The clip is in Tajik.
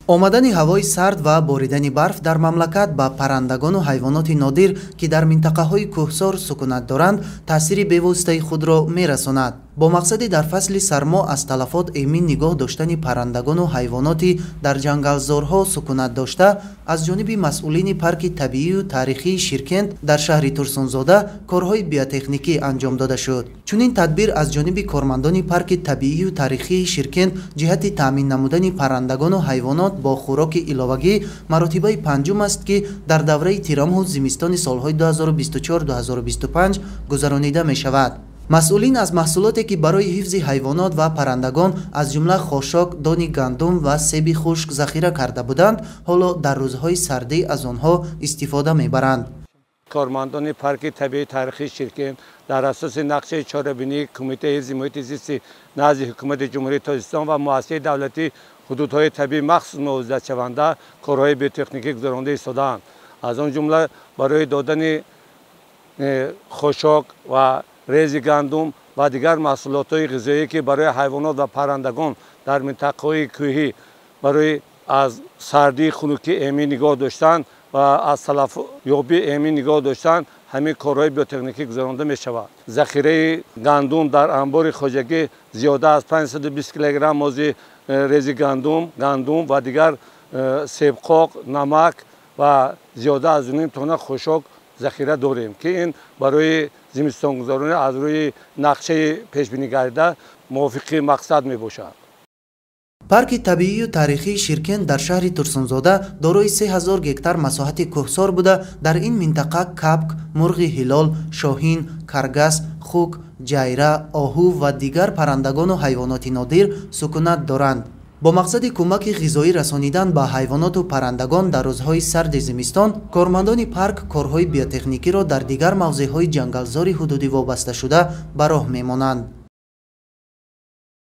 Омадани ҳавои сард ва боридани барф дар мамлакат ба паррандагону ҳайвоноти нодир, ки дар минтақаҳои кӯҳсор сукунат доранд, таъсири бевоситаи худро мерасонад. Бо мақсади дар фасли сармо аз талафот эмин нигоҳ доштани паррандагону ҳайвоноти дар ҷангалзорҳо сукунат дошта, аз ҷониби масъулини парки табиию таърихии Ширкент дар шаҳри Турсунзода корҳои биотехникӣ анҷом дода шуд. Чунин тадбир аз ҷониби кормандони парки табиию таърихии Ширкент ҷиҳати таъмин намудани паррандагону ҳайвонот бо хӯроки иловагӣ маротибаи панҷум аст, ки дар давраи тирамоҳу зимистони солҳои 2024-2025 гузаронида мешавад. Масъулин аз маҳсулоте, ки барои ҳифзи ҳайвонот ва паррандагон, аз ҷумла хошок, дони гандум ва себи хушк захира карда буданд, ҳоло дар рӯзҳои сардӣ аз онҳо истифода мебаранд. Кормандони парки табиии таърихии Ширкент дар асоси нақшаи чорабинии Кумитаи ҳифзи муҳити зисти назди Ҳукумати Ҷумҳурии Тоҷикистон ва муассисаи давлатии ҳудудҳои табиӣ махсус муҳофизатшаванда корҳои биотехникӣ гузаронда истодаанд. Аз он ҷумла барои додани хошок ва рези гандум ва дигар маҳсулотҳои ғизоӣ, ки барои ҳайвонот ва паррандагон дар минтақаҳои кӯҳӣ барои аз сардии хунукӣ эмин нигоҳ доштан ва аз талафёбӣ эмин нигоҳ доштан, ҳамин корҳои биотехникӣ гузаронда мешавад. Захираи гандум дар анбори хоҷагӣ зиёда аз 520 килограмм мози рези гандум ва дигар себқоқ, намак ва зиёда аз 2 тонна хошок захира дорем, ки ин барои зимистонгузаронӣ аз рӯи нақшаи пешбинӣ гардида мувофиқи мақсад мебошад. Парки табиию таърихии Ширкент дар шаҳри Турсунзода дорои 3000 гектар масоҳати кӯҳсор буда, дар ин минтақа кабк, мурғи ҳилол, шоҳин, каргас, хук, ҷайра, оҳу ва дигар паррандагону ҳайвоноти нодир сукунат доранд. Бо мақсади кӯмаки ғизоӣ расонидан ба ҳайвоноту паррандагон дар рӯзҳои сарди зимистон, кормандони парк корҳои биотехникиро дар дигар мавзеъҳои ҷангалзори ҳудудӣ вобасташуда ба роҳ мемонанд.